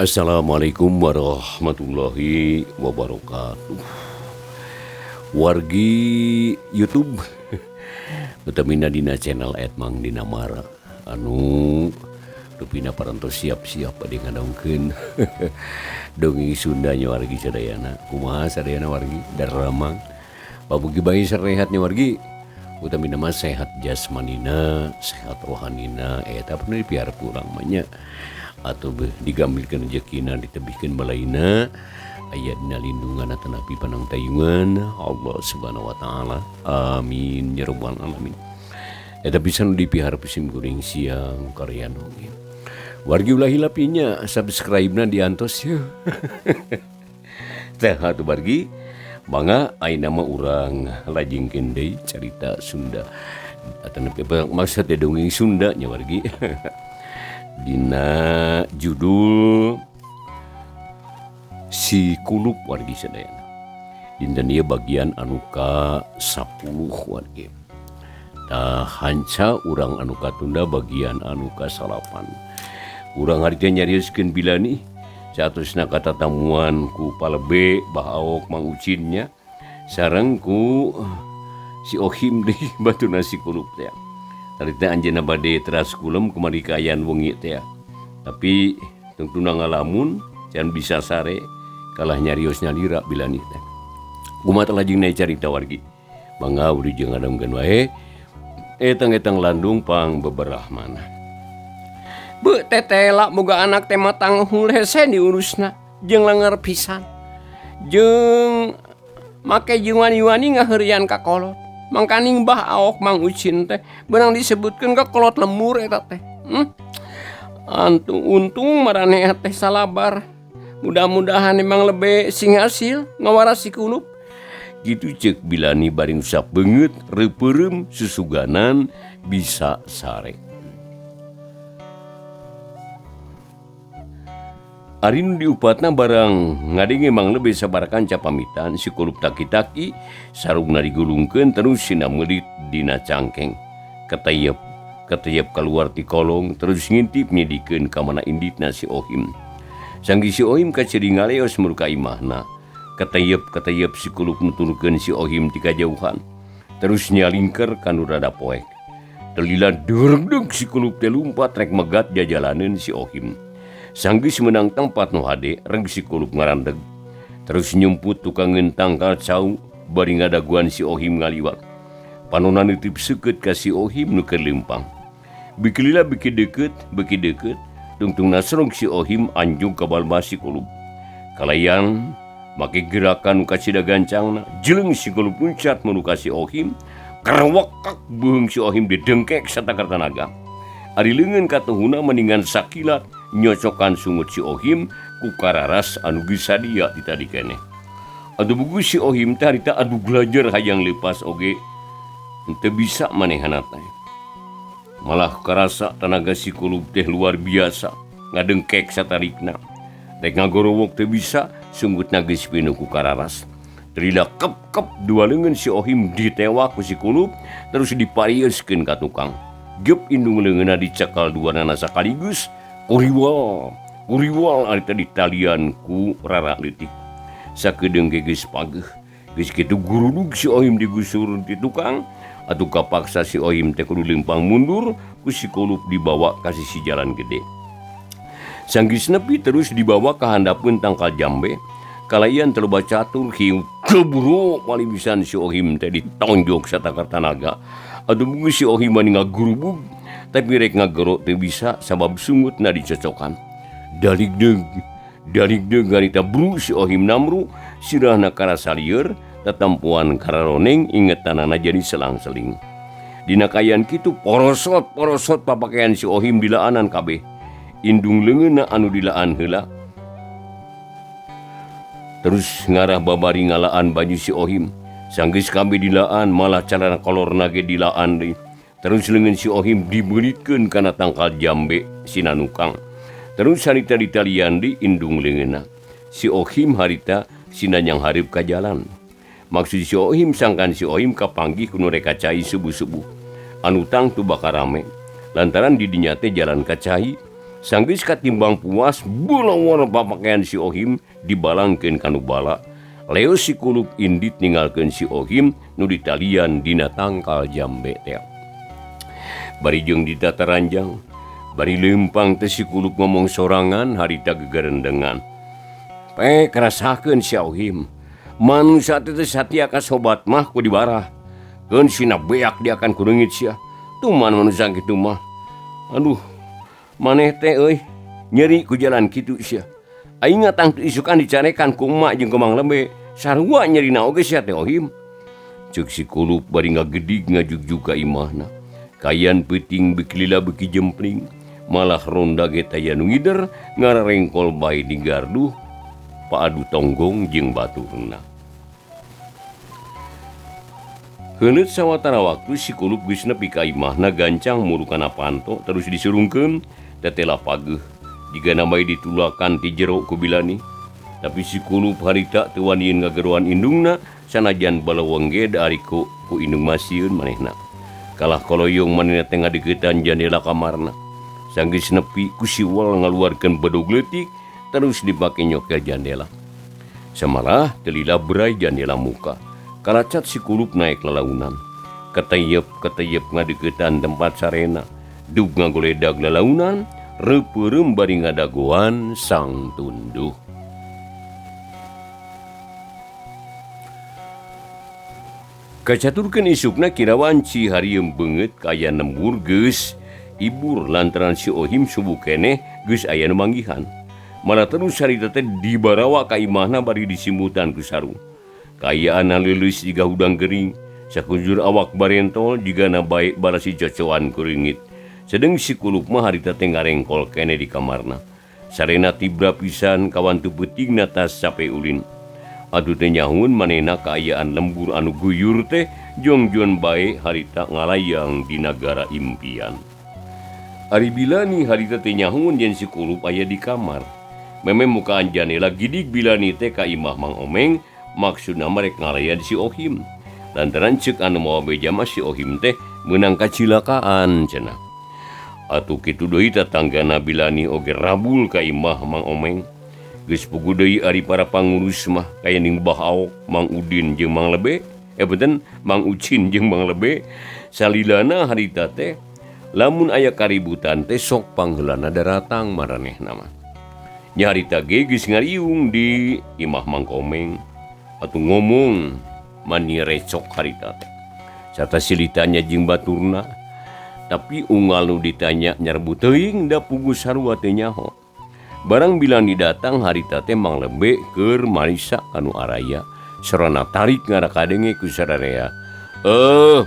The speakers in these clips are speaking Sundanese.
Assalamualaikum warahmatullahi wabarakatuh. Wargi YouTube utamina dina channel Edmang Dinamara anu rupina parantos siap-siap bade ngadongkeun dongeng Sunda nya wargi sadayana. Kumaha sadayana wargi daramang pamugi bae sarehat nya wargi, utamina mah sehat jasmanina, sehat rohanina, eta pun dipiharep urang mah nya. Atau digambilkeun rejekina, ditebihkeun balaina, aya dina lindungan atanapi panangtayungan Allah Subhanahu wa taala. Amin ya rabbal alamin. Eta pisan dipiharep sim kuring siang karya dongeng. Wargi ulah hilap nya subscribe-na diantos yeuh. Teh atuh wargi, mangga ayeuna mah urang lajengkeun deui carita Sunda atanapi maksud teh dongeng Sunda nya wargi. Dina judul Si Kulup wargi sadayana. Dinten ieu bagian anu ka 10 wargi. Tah hanca urang anu katunda bagian anu ka 9. Urang harita nyarioskeun bilani saatosna katatamuan ku Palebe Bah Aok Mang Ucinnya sareng ku si Ohim deui batuna si Kulup teh. Harita anjeunna bade teras kulem kamari kaayaan wengi teh. Tapi tungtuna ngalamun can bisa sare kalah nyarios nyalira bilani teh. Kumaha lajengna carita wargi? Mangga wilujeng ngadongkeun wae. Etang-etang landung pang beberahmana. Beuh tetela boga anak teh matang hese diurusna jeung lenger pisan. Jeung make jeung wani-wani ngaheureuyan ka kolot. Mangkaning Bah Aok Mang Ucin teh beunang disebutkeun ka kolot lemur eta teh. Antung untung maraneh teh salabar. Mudah-mudahan emang lebe sing hasil ngawaras si Kulup. Gitu ceuk bilani bari ngusap beungeut reupeureum susuganan bisa sare. Ari nu diupatna barang ngadenge Mang Lebe sabaraha kanca pamitan si Kulup taki-taki sarungna digulungkeun terus sina meulit dina cangkeng. Keteyep, keteyep kaluar ti kolong terus ngintip nyidikeun ka mana inditna si Ohim. Sanggi si Ohim kaciri ngaleos muru ka imahna. Keteyep, keteyep si Kulup nuturkeun si Ohim ti kajauhan. Terus nyalingker ka nu rada poek. Telila deureudeung si Kulup teh lumpat rek megat jajalaneun si Ohim. Sanggeus meunang tempat nu hade, reg si Kulup ngarandeg. Terus nyumput tukangeun tangkal cau bari ngadaguan si Ohim ngaliwat. Panona nitip seukeut ka si Ohim nu keur leumpang. Beuki lila beuki deukeut, beuki deukeut, tungtungna serong si Ohim anjung ka balma si Kulup. Kalayan make gerakan nu kacida gancangna, jeleung si Kulup muncat menuju ka si Ohim, kerwekek beuheung si Ohim didengkek satakar tanaga. Ari leungeun katuhuna mendingan sakilat nyocokan sungut si Ohim ku kararas anu geus sadia ti tadi keneh. Atuh bugu si Ohim teh harita adu gelajer hayang leupas oge teu bisa manehana teh. Malah karasa tanaga si Kulup teh luar biasa ngadengkek satarikna. Rek ngagorowok teu bisa sungutna geus pinuh ku kararas. Terila kep-kep dua leungeun si Ohim ditewak ku si Kulup terus diparieuskeun ka tukang. Geup indung leungeunna dicekal dua nana sakaligus. Kuriwal, kuriwal ari teh ditalian ku rara leutik. Sakedeung ge geus pageuh. Geus kitu gurudug si Ohim digusur ti tukang, atuh kapaksa si Ohim teh kudu leumpang mundur ku si Kulup dibawa ka sisi jalan gede. Sanggeus nepi terus dibawa ka handapeun tangkal jambe. Kalayan teu catur hiu keburu palibisan si Ohim teh ditonjok satakar tanaga. Atuh geus si Ohim mah ngagurubug, tapi rek ngagero teu bisa sabab sungutna dicocokan. Daligdeug, daligdeug harita bru si Ohim namru, sirahna karasa lieur, tatampuan kararoneng ingetanana jadi selang-seling. Dina kaayaan kitu porosot-porosot papakaian si Ohim dilaanan kabeh. Indung leungeunna anu dilaan heula. Terus ngarah babari ngalaan baju si Ohim. Sanggeus kabeh dilaan malah calana kolorna ge dilaan deui. Terus leungeun si Ohim dibeuritkeun kana tangkal jambe sinanukang. Terus harita ditalian di indung leungeunna. Si Ohim harita sinanyang hareup ka jalan. Maksud si Ohim sangkan si Ohim kapanggih ku nu rek ka cai subuh-subuh. Anu tangtu bakal rame. Lantaran di dinya teh jalan ka cai. Sanggeus katimbang puas bulawar papakaian si Ohim dibalangkeun ka nu bala. Leo si Kulup indit ninggalkeun si Ohim nu ditalian dina tangkal jambe teh. Bari jeung ditataranjang, bari leumpang teh si Kulup ngomong sorangan harita gegerendengan. Pek rasakeun si Ohim. Manusia teh satia ka sobat mah ku dibarah. Keun sina beak dia akan kureungit sia. Tuman manusia kitu mah. Aduh, maneh teh euy nyeri ku jalan kitu sia. Aing ngatang isukan dicarekan ku emak jeung ku Mang Lebe. Sarua nyerina oge sia teh Ohim. Ceuk si Kulup bari ngagedig ngajugjug ka imahna. Kayan peuting beuki lila beuki jempling, malah ronda ge taya nu ngider ngararengkol bae di garduh paadu tonggong jeung baturna. Heuneut sawatara waktu si Kulup geus nepi ka imahna gancang murukana panto terus disurungkeun tetela pageuh jigana bae ditulakan ti jero ku Bilani. Tapi si Kulup harita teu wanian ngageroan indungna sanajan baleweng ge da ari ku indung masieun manehna. Kalah koloyong manehna teh ngadeuketan jandela kamarna. Sanggeus nepi ku siwal ngaluarkeun bedog leutik terus dipake nyokel jandela. Samalah teu lila berai jandela muka. Kalacat si Kulup naik lalaunan. Keteyep-keteyep ngadeuketan tempat sarena. Dug ngagoledag lalaunan, reupeureum bari ngadagoan sang tunduh. Kacaturkeun isukna kira wanci harieum beungeut kaya nembur geus ibur lantaran si Ohim subuh keneh geus aya nu manggihan. Malah terus harita teh dibarawa ka imahna bari disimbutan ku sarung. Kaayaan leuleus jiga hudang gering, sakunjur awak barentol jigana bae balasi cocoan ku reungit. Sedeng si Kulup mah harita teh ngarengkol keneh di kamarna. Sarena tibra pisan kawantu peutingna tas sape ulin. Atuh teh nyahueun manehna kaayaan lembur anu guyur teh jongjon bae harita ngalayang di nagara impian. Ari Bilani harita teh nyahueun yen si Kulup aya di kamar. Meme mukaan janela gidig Bilani teh ka imah Mang Omeng maksudna merek ngalayan si Ohim. Lantaran ceuk anu mawa beja mah si Ohim teh meunang kacilakaan cenah. Atuh kitu deui tatanggana Bilani oge rabul ka imah Mang Omeng. Geus puguh deui ari para pangurus mah kaya ning Bah Aok, Mang Udin jeung Mang Lebe, benten Mang Ucin jeung Mang Lebe. Salilana harita teh lamun aya kaributan teh sok pangheulana daratang maranehna mah. Nya harita ge geus ngariung di imah Mang Komeng. Atuh ngomong mani recok harita teh. Sarta silitanya jeung baturna, tapi unggal nu ditanya nyerbu teuing da puguh sarua teu nyaho. Barang Bilani datang harita teh Mang Lebe keur marisa kanu araya. Sarana tarik ngarakadenge ku sararea.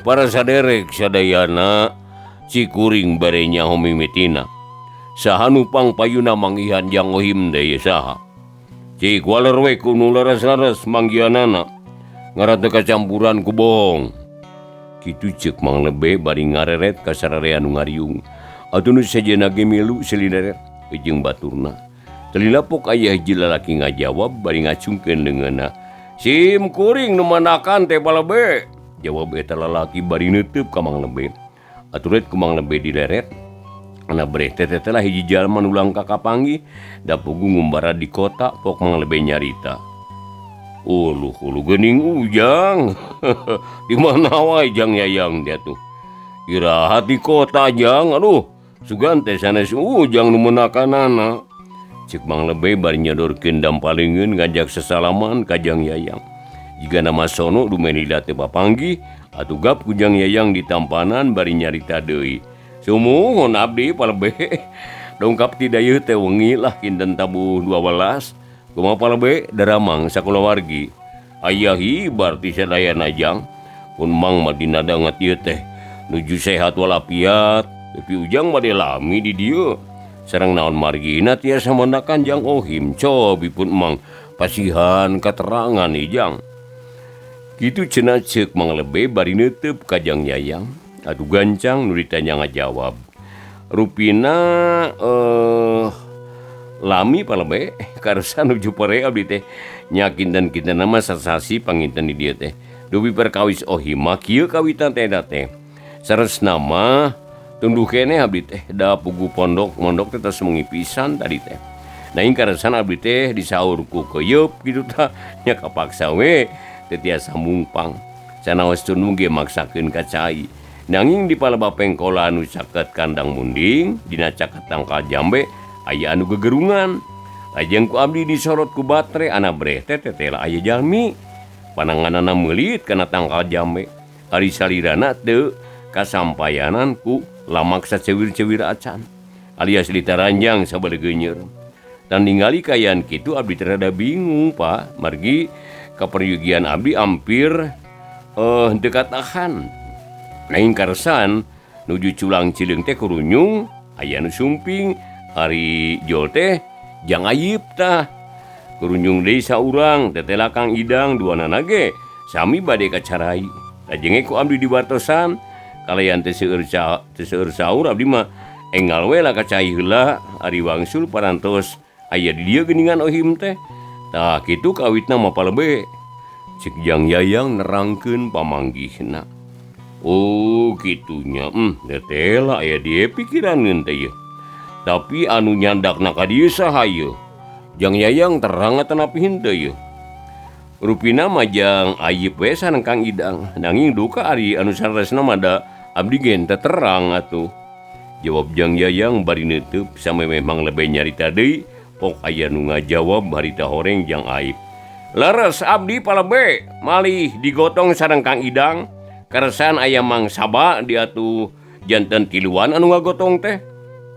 Para saderek sadayana cikuring bare nyaho mimitina. Saha nu pangpayuna manggihan jang Ohim deui saha? Cik waler we ku nu leres-leres manggihanana. Ngaran teu kacampuran ku bohong. Kitu ceuk Mang Lebe bari ngareret ka sararea nu ngariung. Atuh nu sejenna ge milu silideret jeung baturna. Telilapok aya hiji lalaki ngajawab bari ngacungkeun leungeunna. Sim kuring nu manakan teh Palebe. Jawab eta lalaki bari neuteub ka Mang Lebe. Atuh ret ku Mang Lebe dileret. Ana breh teh teh lah hiji jalma nu langka kapanggih da puguh ngumbara di kota pok Mang Lebe nyarita. Uluh uluh geuning Ujang. Di mana wae Jang Yayang dia tuh. Iraha di kota Jang, aduh. Sugan teh sanes Ujang nu menakanana. Ceuk Mang Lebe bari nyodorkeun dampalingeun ngajak sesalaman ka Jang Yayang. Jiga nama sono dumenila teu papanggih, atuh gap ku Jang Yayang ditampanan bari nyarita deui. Sumuhun abdi Palebe. Dongkap ti dayeuh teh wengi lah kinten tabuh 12. Kumaha Palebe daramang sakulawargi. Aya hibar ti sadayana Jang. Pun Mang mah dina danget ieu teh nuju sehat walafiat. Tapi Ujang mah lami di dieu. Sareng naon margina tiasa mendakan Jang Ohim. Cobi pun Mang pasihan katerangan Ijang. Kitu cenah ceuk Mang Lebe bari neuteub ka Jang Yayang. Atuh gancang nu ditanya ngajawab. Rupina lami Palebe karsa nuju pare abdi teh. Nya kinten-kinten mah sasasi panginten di dieu teh. Dupi perkawis Ohim mah kieu kawitan teh da teh. Saresna mah Tunduh keneh abdi teh da pugu pondok mondok teh tos wengi pisan tadi teh. Nanging karesan abdi teh disaur ku keuyeub kitu tah nya kapaksa we teu tiasa mungpang. Sanaos tunduh ge maksakeun ka cai. Nanging di palebah pengkolan anu caket kandang munding dina caket tangkal jambe aya anu gegerungan. Lajeng ku abdi disorot ku batre ana breh teh tetela aya jalmi. Pananganana meulit kana tangkal jambe. Ari salirana teu kasampayanan ku lamak sacewir-cewir acan alias ditaranjang sabade geunyeur. Dan ningali kaayaan kitu abdi teh rada bingung Pak, margi kaperyugian abdi hampir henteu katahan. Nanging karesan nuju culang cileung teh kurunyung aya nu sumping ari jol teh jang ayib tah. Kurunyung deui saurang tetela Kang Idang duanana ge sami bade ka carai. Lajenge ku abdi diwartosan kalayan teu seueur saur abdi mah enggal we lah ka cai heula ari wangsul parantos aya di dieu geuningan Ohim teh. Tah kitu kawitna mah palebe. Cek Jang Yayang nerangkeun pamanggihna. Oh kitunya, tetela aya die pikiraneun teh ieu. Tapi anu nyandakna ka dieu saha ieu? Jang Yayang terang atanapi henteu ieu? Rupina mah Jang Ayip we sareng Kang Idang. Nanging duka ari anu saleresna mah da abdi ge henteu terang atuh. Jawab Jang Yayang bari neuteub samemeh Mang Lebe nyarita deui, pok aya nu ngajawab harita horeng Jang Aip. Leres abdi palebe malih digotong sareng Kang Idang. Karesan aya Mang Saba diatuh janten tiluan anu ngagotong teh.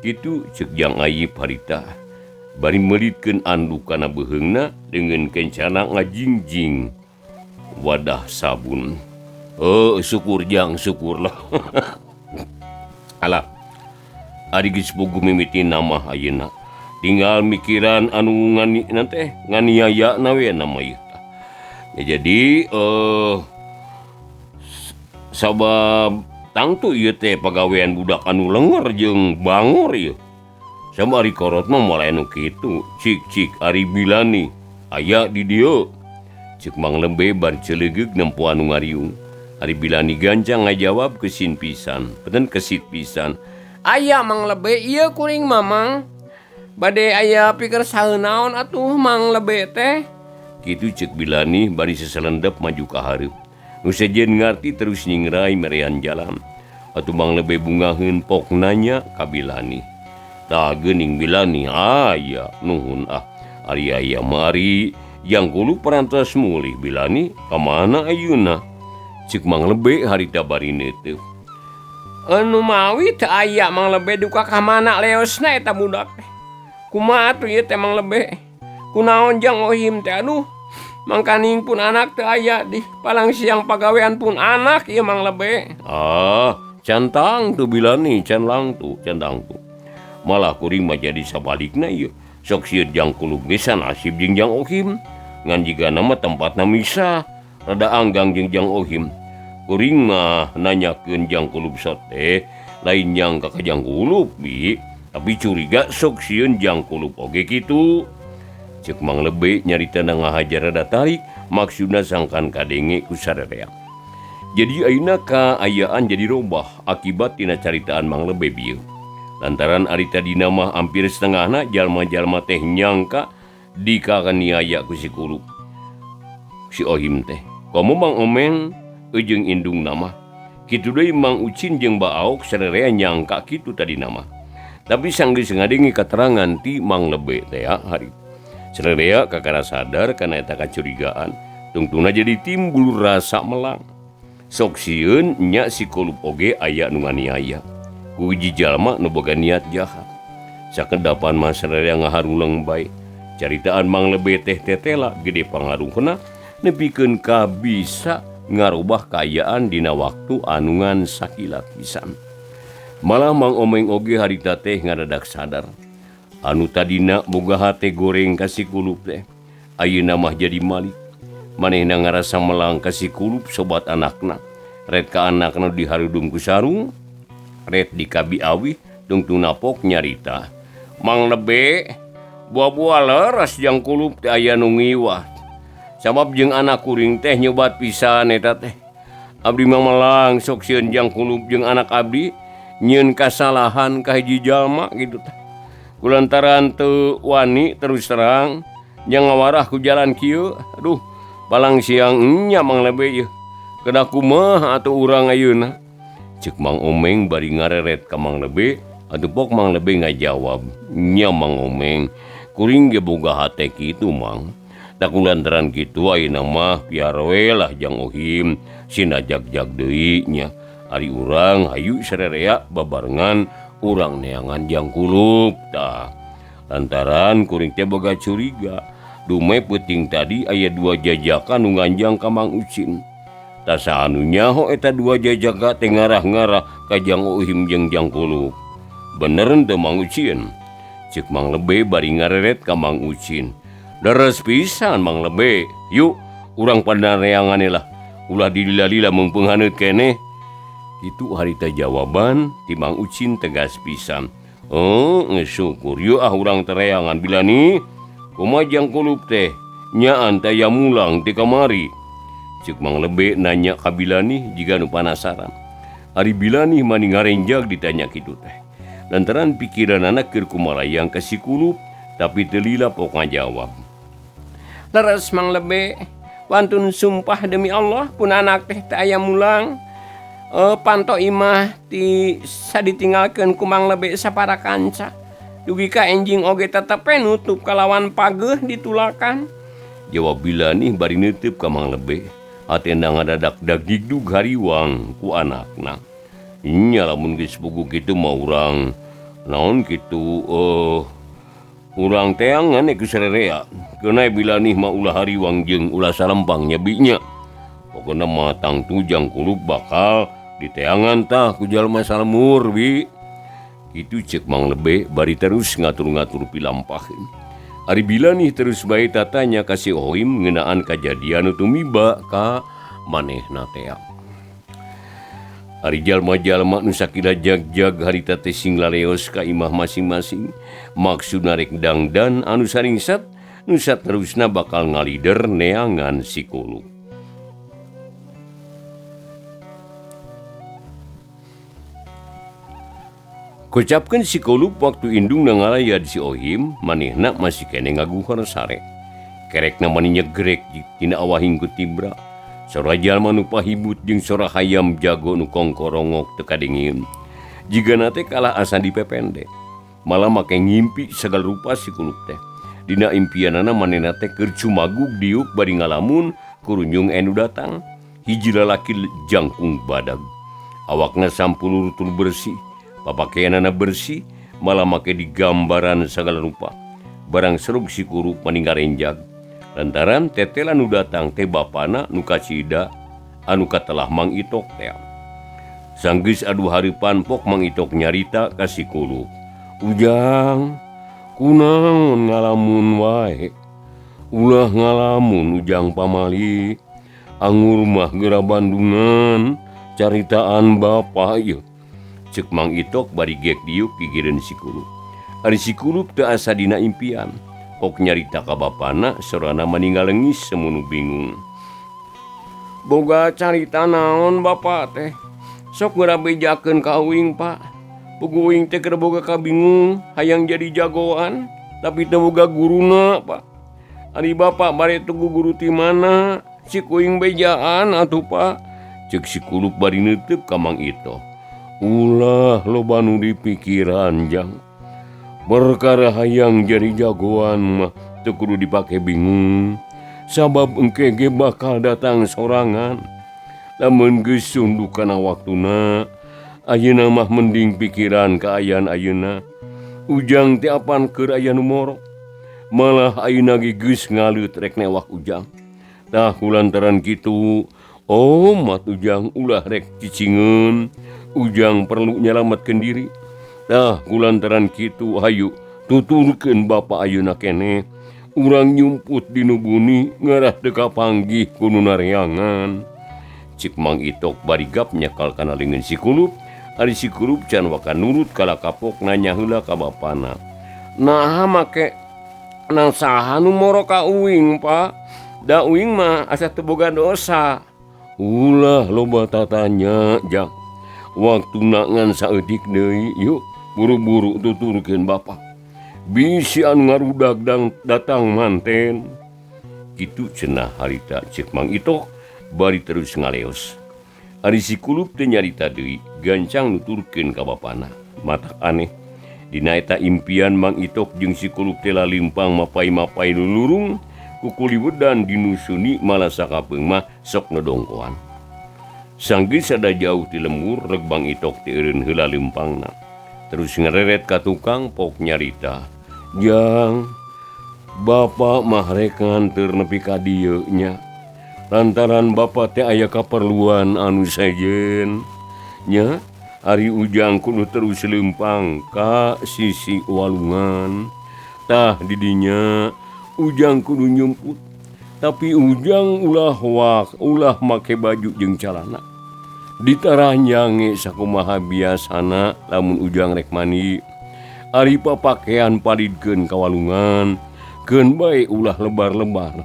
Kitu ceuk Jang Ayip harita. Bari meulitkeun anduk kana beuheungna dengan kencana ngajingjing wadah sabun. Oh, syukur Jang, syukurlah. Alah, ari geus puguh mimiti nama ayeuna. Tinggal mikiran anu ngani teh nganiaya na we nama ieu. Ya, jadi sabab tangtu ieu teh pagawean budak anu lenger jeung bangor ieu. Sama ari korot mah moal anu kitu. Cik-cik ari bilani aya di dieu. Cek Mang Lembe bar ceulegeug nempo anu ngariung. Ari bilani gancang ngajawab kesin pisan, beten kesit pisan. Aya Mang Lebe ieu kuring Mamang. Bade aya pikir saeun naon atuh Mang Lebe teh. Kitu cek Bilani bari seselendep maju ka hareup. Nu sejen ngarti terus nyingrai merean jalan. Atuh Mang Lebe bungaheun pok nanya ka Bilani. Tah geuning Bilani aya nuhun ah. Ari aya mari yang kulu perantas mulih Bilani ka mana ayeuna? Cek Mang Lebe harita bari neuteuf. Anu mawi teu aya Mang Lebe duka ka mana leosna eta budak teh. Kumaha atuh ieu teh Mang Lebe? Kunaon Jang Ohim teh aduh. Mangkaning pun anak teu aya di palang siang pagawean pun anak ieu Mang Lebe. Ah, cantang tuh Bilani, canlang tuh, cantang tuh. Malah kuring mah jadi sabalikna ieu. Sok sieun Jang Kulub ge sanasib jeung Jang Ohim. Ngan jigana mah tempatna misah. Rada anggang jeung Jang Ohim. Kuring mah nanyakeun Jang Kulub sot teh lain nyangka ka Jang Kulub bi, tapi curiga sok sieun Jang Kulub oge kitu. Cek Mang Lebe nyarita na ngahajar rada tarik, maksudna sangkan kadenge ku sarerea. Jadi ayeuna kaayaan jadi robah akibat tina caritaan Mang Lebe bieu. Lantaran ari tadina mah hampir setengahna jalma-jalma teh nyangka dikaniaya ku si Kulub. Si Ohim teh. Komo Mang Omeng jeung indung nama. Kitu deui Mang Ucin jeung Baok sarerea nyangka kitu tadina mah. Tapi sanggeus ngadenge katerangan ti Mang Lebe teh hari. Sarerea kakara sadar kana eta kacurigaan, tungtungna jadi timbul rasa melang. Sok sieun nya si Kulub oge aya nu nganiaya. Ku hiji jalma nu boga niat jahat. Sakedapan mah sarerea ngaharuleng bae. Caritaan Mang Lebe teh tetela gede pangaruhna nepikeun ka bisa ngarubah kaayaan dina waktu anu ngan sakilat pisan. Malah Mang Omeng oge harita teh ngadadak sadar. Anu tadina boga hate goreng ka si Kulub teh ayeuna mah jadi malik. Manehna ngarasa melang ka si Kulub sobat anakna. Ret ka anakna diharudung ku sarung, ret dikabi awih tungtungna pok nyarita. Mang Lebe buah-buah leres Jang Kulub teh aya nu ngiwah. Sabab jeung anak kuring teh nyobat pisan eta teh. Abdi mah melang sok sieun Jang Kulub jeung anak abdi Nyieun kasalahan ka hiji jalma gitu tah. Kulantaran teu wani terus terang nya ngawarah ku jalan kieu. Aduh, palang siang nya Mang Lebe ieu. Kedah kumaha atuh urang ayeuna? Ceuk Mang Omeng bari ngareret ka Mang Lebe, atuh pok Mang Lebe ngajawab, "Nya Mang Omeng, kuring ge boga hate kitu Mang. Da kulantaran kitu ayeuna mah piar we lah Jang Ohim, sina jag-jag deui nya. Ari urang hayu sarerea babarengan urang neangan Jang Kulup tah." Lantaran kuring teh boga curiga, dume peuting tadi aya dua jajakan nu nganjang ka Mang Ucin. Tasa anu nyaho eta dua jajaka teh ngarah-ngarah ka Jang Ohim jeung Jang Kulup. Bener henteu Mang Ucin? Ceuk Mang Lebe bari ngareret ka Mang Ucin. Deres pisan Mang Lebe. Yuk urang panareangan lah. Ulah dilila-lila meungpeung haneut keneh. Kitu harita jawaban ti Mang Ucin tegas pisan. Oh, geus syukur yeuh ah urang tereangan bila nih. Kumaha Jang Kulup teh? Nyaan teh aya mulang ti kamari. Ceuk Mang Lebe nanya ka Bilani jiga nu panasaran. Ari Bilani mani ngarenjag ditanya kitu teh. Lantaran pikiranana keur kumalayang ka si Kulup, tapi teu lila pok ngajawab. Leres Mang Lebe, wantun sumpah demi Allah pun anak teh teu aya mulang. Panto imah ti saditinggalkeun ku Mang Lebe sapara kanca. Dugi ka enjing oge tetep we nutup kalawan pageuh ditulakan. Jawab Bilani bari neuteub ka Mang Lebe. Hatena ngadadak dagdigdug hariwang ku anakna. Nya lamun geus puguh kitu mah urang naon kitu urang teangan ku sarerea. Keunai Bilani mah ulah hariwang jeung ulah salempang nya bi nya. Pokona mah tangtu Jang Kulup bakal diteangan tah ku jalma salemur bi. Kitu ceuk Mang Lebe bari terus ngatur-ngatur pilampaheun. Ari Bilani terus bae tatanya ka si Ohim ngeunaan kajadian nu tumiba ka manehna tea. Ari jalma-jalma nu sakila jag-jag harita teh sing laleos ka imah masing-masing. Maksudna rek dangdan anu saringsat nu saterusna bakal ngalider neangan si Kulup. Kocapkeun si Kulup waktu indungna ngalayad si Ohim, manehna masih keneh ngaguhar sare. Kerekna mani nyegrek tina awahing ku tibra. Sora jalma nu pahibut jeung sora hayam jago nu kongkorongok teu kadengieun. Jigana teh kalah asa dipepende. Malah make ngimpi sagala rupa si Kulup teh. Dina impianana manehna teh keur cumagug diuk bari ngalamun kurunyung anu datang. Hiji lalaki jangkung badag. Awakna sampulur tur bersih. Papakeanana bersih, malah make digambaran sagala rupa. Barang serug si Kulup mani ngarenjag. Lantaran tetela nu datang teh bapana nu kacida anu katelah Mang Itok teh. Sanggeus adu hareupan pok Mang Itok nyarita ka si Kulup. Ujang, kunaon ngalamun wae? Ulah ngalamun Ujang pamali. Angur mah geura Bandungan, caritaan bapa ieu. Ceuk Mang Itok bari gek diuk gigireun si Kulup. Ari si Kulup teu asa dina impian. Pok nyarita ka bapana sorana mani ngalengis semunu bingung. Boga carita naon bapa teh? Sok geura bejakeun ka uing Pak. Pugu uing teh keur boga kabingung, hayang jadi jagoan, tapi teu boga guruna Pak. Ari bapa bare tugu guru ti mana? Sik uing bejaan atuh Pak. Ceuk si Kulup bari neuteub ka Mang Itok. Ulah loba nu dipikiran Jang. Perkara hayang jadi jagoan mah teu kudu dipake bingung. Sabab engke ge bakal datang sorangan. Lamun geus sunduk kana waktuna, ayeuna mah mending pikiran kaayaan ayeuna. Ujang teh apan keur aya nu moro. Malah ayeuna ge geus ngaleut rek newak Ujang. Tah kulantaran kitu, omat Ujang ulah rek cicingeun. Ujang perlu nyalametkeun diri. Tah kulantaran kitu hayu tuturkeun bapa ayeuna keneh. Urang nyumput di nu buni ngarah teu kapanggih ku nu nareangan. Cik Mang Itok bari gap nyakal kana leungeun si Kulup. Ari si Kulup can waka nurut kala kapok nanya heula ka bapana. Naha make nang saha nu moro ka uing Pak? Da uing mah asa teu boga dosa. Ulah loba tatanya Jang. Waktuna ngan saeutik deui yuk buru-buru tuturkeun bapa. Bisi anu ngarudag datang manten. Kitu cenah harita ceuk Mang Itok bari terus ngaleos. Ari si Kulup teu nyarita deui gancang nuturkeun ka bapana. Matak aneh dina eta impian Mang Itok jeung si Kulup teh lalimpang mapai-mapai lulurung kukuliwedan dinusuni malah sakapeung mah sok nodongkoan. Sanggeus sada jauh ti lembur reg Mang Itok teh eureun heula leumpangna. Terus ngereret ka tukang pok nyarita. Jang, bapak mah rek nganteur nepi ka dieu nya. Lantaran bapak teh aya kaperluan anu sejen. Nya, ari Ujang kudu terus leumpang ka sisi walungan. Tah didinya Ujang kudu nyumput. Tapi Ujang ulah wak, ulah make baju jeung calana. Ditaranjange sakumaha biasana lamun Ujang rek mandi. Ari papakean palidkeun ka walungan, keun bae ulah lebar-lebar.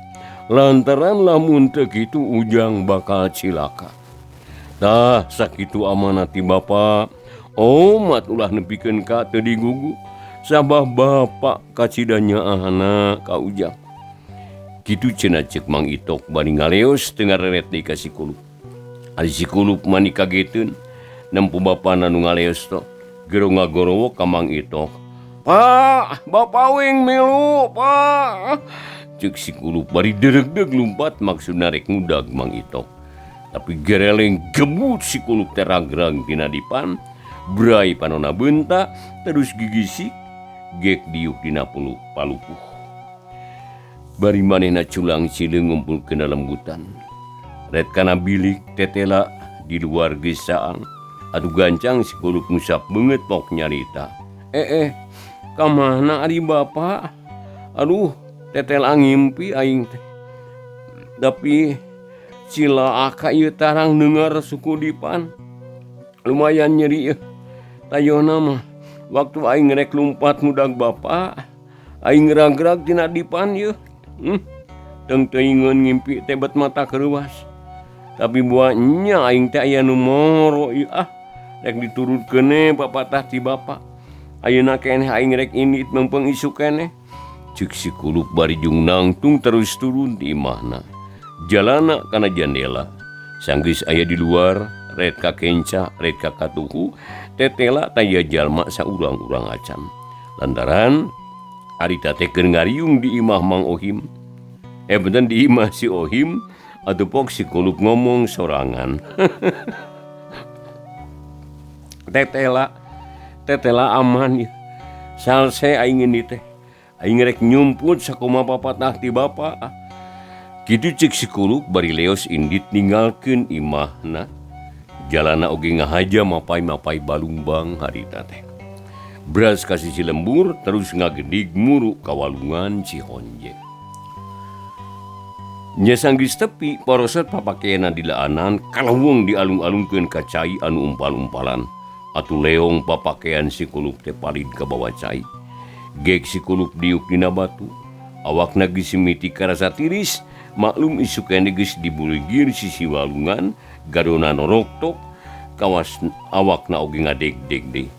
Lantaran lamun teu kitu Ujang bakal cilaka. Tah sakitu amanat ti bapa, omat ulah nepikeun ka teu digugu. Sabab bapa kacida nyaahna ka Ujang. Kitu cenah ceuk Mang Itok bari ngaleos teu ngareret deui ka si Kulup. Ari si Kulup mah kageteun nempo bapana nu ngaleos teh. Gero ngagorowok ka Mang Itok. Pak, bapa wing milu, Pak. Ceuk si Kulup bari dereugdeug lumpat maksudna rek ngudag Mang Itok. Tapi gereleng gebut si Kulup teh ragrag tina dipan, brai panona beunta terus gigisik gek diuk dina palupuh. Bari manehna culang cileung ngumpulkeun lembutan. Ret kana bilik tetela di luar geus saang. Atuh gancang si Kulup ngusap beungeut pok nyarita. Ka mana ari bapa? Aduh, tetela ngimpi aing teh. Tapi cilaka ieu tarang dengar suku dipan. Lumayan nyeri ieu. Tayona mah waktu aing rek lumpat ngudag bapa, aing ngerag-gerag tina dipan ieu. Teu teuingeun ngimpi teh bet mata kereuas. Tapi buahnya aing teh aya nu moro ieu ah. Rek diturutkeun we papatah ti bapa. Ayeuna keneh aing rek indit meungpeung isuk keneh. Ceuk si Kulup bari jung nangtung terus turun ti imahna. Jalana kana jandela. Sanggeus aya di luar, ret ka kenca, ret ka katuhu, tetela taya jalma saurang-urang acan. Lantaran harita teh keur ngariung di imah Mang Ohim. Benten di imah si Ohim, atuh pok si Kulup ngomong sorangan. Tetela aman ieu. Salse aing ini teh. Aing rek nyumput sakumaha papatah ti bapa. Kitu ceuk si Kulup bari leos indit ninggalkeun imahna. Jalana oge ngahaja mapai-mapai balumbang harita teh. Beras ka sisi lembur terus ngagedig muru ka walungan Cihonje. Nya sanggeus tepi porosot papakeanna dilaanan kalawung dialung-alungkeun ka cai anu umpal-umpalan. Atuh leong papakean si Kulup teh palid ka bawa cai. Gek si Kulup diuk dina batu. Awakna geus mimiti karasa tiris, maklum isuk keneh geus dibuligir sisi walungan, gadona noroktok, kawas awakna oge ngadegdeg deui.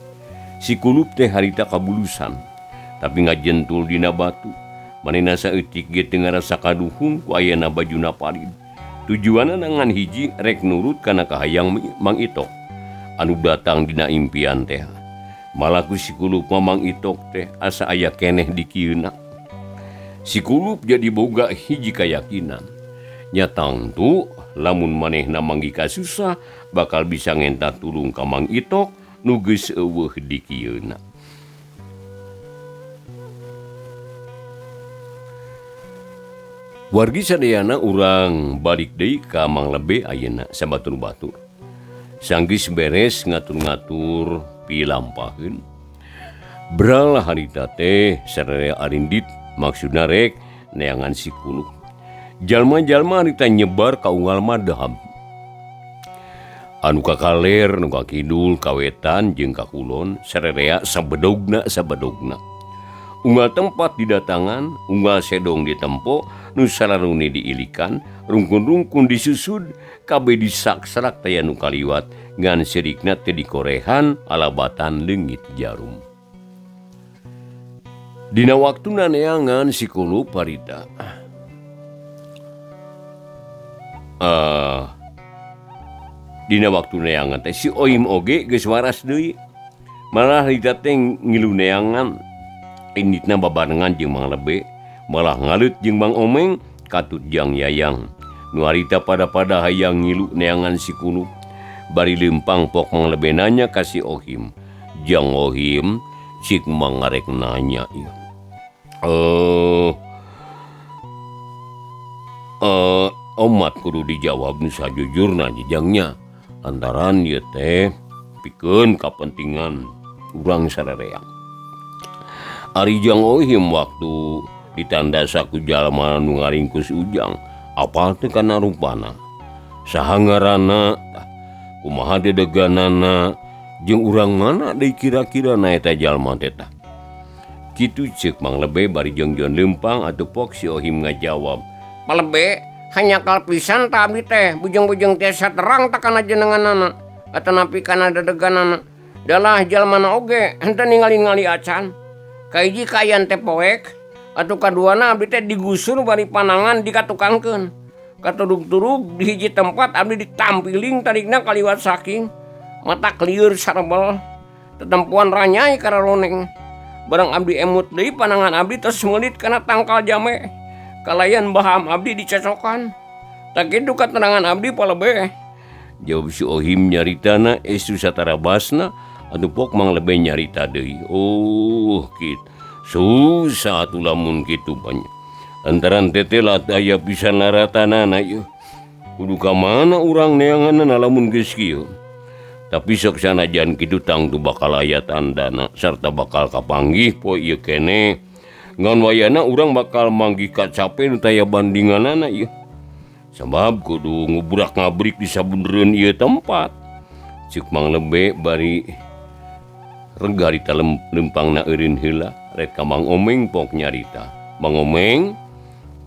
Si Kulup teh harita kabulusan, tapi ngajentul dina batu. Manehna saeutik ge teu ngarasa kaduhung ku ayana bajuna palid. Tujuanna ngan hiji rek nurut kana kahayang Mang Itok anu datang dina impian teh. Malah ku si Kulup mah Mang Itok teh asa aya keneh di kieuna. Si Kulup jadi boga hiji kayakinan. Nya tangtu lamun manehna manggih kasusah bakal bisa ngenta tulung ka Mang Itok nu geus eueuh di kieuna. Wargi sadayana urang balik deui ka Mang Lebe ayeuna sabatur-batur. Sanggeus beres ngatur-ngatur pilampaheun. Bral harita teh sararea arindit maksudna rek neangan si Kulup. Jalma-jalma harita nyebar ka unggal madhab. Anu ka kaler, nu ka kidul, ka wetan jeung ka kulon sararea sabedogna sabedogna. Unggal tempat didatangan, unggal sedong ditempo, Nu salaruni diilikan, rungkun-rungkun disusud, kabeh disak-serak taya nu kaliwat ngan sirikna teu dikorehan alabatan leungit jarum. Dina waktuna neangan si Kulup harita. Dina waktu neangan teh si Oim oge geus waras deui. Malah harita teh ngilu neangan inditna babarengan jeung Mang Lebe, malah ngaleut jeung Mang Omeng katut Jang Yayang. Nu harita pada-pada hayang ngilu neangan si Kulup. Bari lempang pok Mang Lebe nanya ka si Ohim. Jang Ohim cik Mang ngarek nanya ieu. Omat kudu dijawab nu sajujurna jejangnya. Lantaran ieu teh pikeun kapentingan urang sarerea. Ari Jang Ohim waktu ditanda saku jalma nu ngaringkus Ujang, apal teu kana rupana? Saha ngaranna? Kumaha dedeganana? Jeung urang mana deui kira-kira na eta jalma teh tah? Kitu ceuk Mang Lebe bari jongjon leumpang atuh pok si Ohim ngajawab. Mang Lebe hanyakal pisan ta abdi teh bujeng-bujeng tiasa terang ta kana jenenganana atanapi kana dedeganana. Dalah jalmana oge henteu ningali-ningali acan. Kahiji kaayaan teh poek atuh kaduana abdi teh digusur bari panangan dikatukangkeun. Katurug-turug di hiji tempat abdi ditampiling tarikna kaliwat saking mata klieur sarbel tetempuan ranyai kararoneng. Barang abdi emut deui panangan abdi tos meulit kana tangkal jame. Kalayan baham abdi dicocokan. Tak kitu katerangan abdi palebeh. Jawab si Ohim nyaritana estu satarabasna atuh pok Mang Lebe nyarita deui. Oh kitu. Susah atuh lamun kitu banyak. Lantaran teteh lah aya pisan laratanana ieu. Kudu ka mana urang neanganna lamun geus kieu. Tapi sok sanajan kitu tangtu bakal aya tandana sarta bakal kapanggih poe ieu keneh. Ngan wayana urang bakal manggih kacape nu taya bandinganana ieu. Sabab kudu ngubrak-ngabrik di sabenereun ieu tempat. Ceuk Mang Lebe bari rega harita lempangna eureun heula rek ka Mang Omeng pok nyarita. Mang Omeng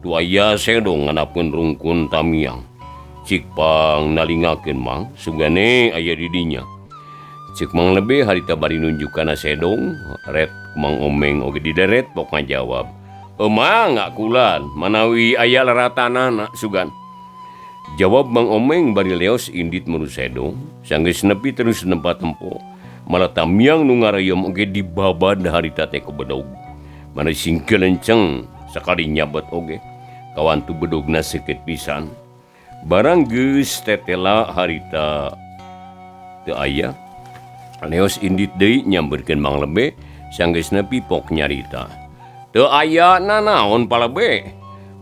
tu aya sedong nganapkeun rungkun tamiang. Cik pang nalingakeun Mang sugane aya di dinya. Ceuk Mang Lebe harita bari nunjuk kana sedong ret Mang Omeng oge dideret pok ngajawab. Emang ngakulan manawi aya laratanana sugan. Jawab Mang Omeng bari leos indit muru sedong sanggeus nepi terus nempat tempo. Malah tamiang nu ngarayom oge dibabad harita teh ku bedog. Mana sing kelenceng sakali nyabet oge kawantu bedogna seukeut pisan. Barang geus tetela harita teu aya. Leos indit deui nyamberkeun Mang Lebe sanggeus nepi pok nyarita. Teu aya nanaon Palebe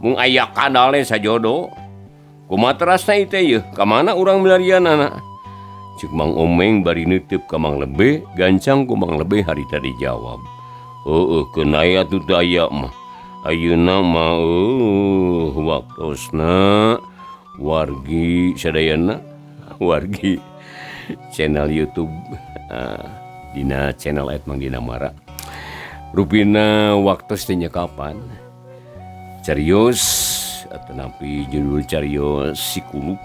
mung aya kadale sajodo. Kumaha terasna ieu teh yeuh ka mana urang milarianana? Ceuk Mang Omeng bari neuteub ka Mang Lebe gancang ku Mang Lebe harita dijawab. Heueuh keun aya atuh teu aya mah. Ayeuna mah waktosna wargi sadayana wargi channel YouTube dina channel at Mang Dina Mara. Rupina waktos teh kapan? Carios atanapi judul carios si Kulup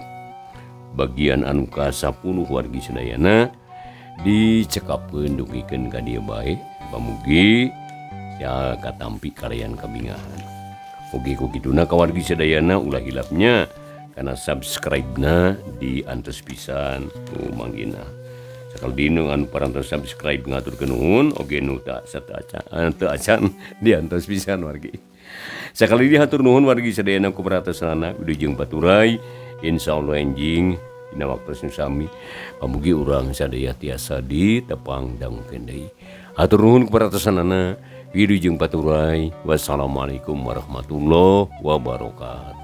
bagian anu ka-10 wargi sadayana dicekapkeun dugikeun ka dieu bae. Pamugi ya katampi kalayan kabingahan. Oge ku kituna ka wargi sadayana ulah hilapnya kana subscribe-na di antos pisan ku Mang Dina. Sakali dinu anu parantos subscribe ngaturkeun nuhun oge nu tak serta acan teu acan di antos pisan wargi. Sakali di hatur nuhun wargi sadayana ku perhatosanana wilujeng paturay insyaallah enjing dina waktos nu sami pamugi urang sadaya tiasa ditepang dangukeun deui. Hatur nuhun ku perhatosanana wilujeng paturay. Wassalamualaikum warahmatullahi wabarakatuh.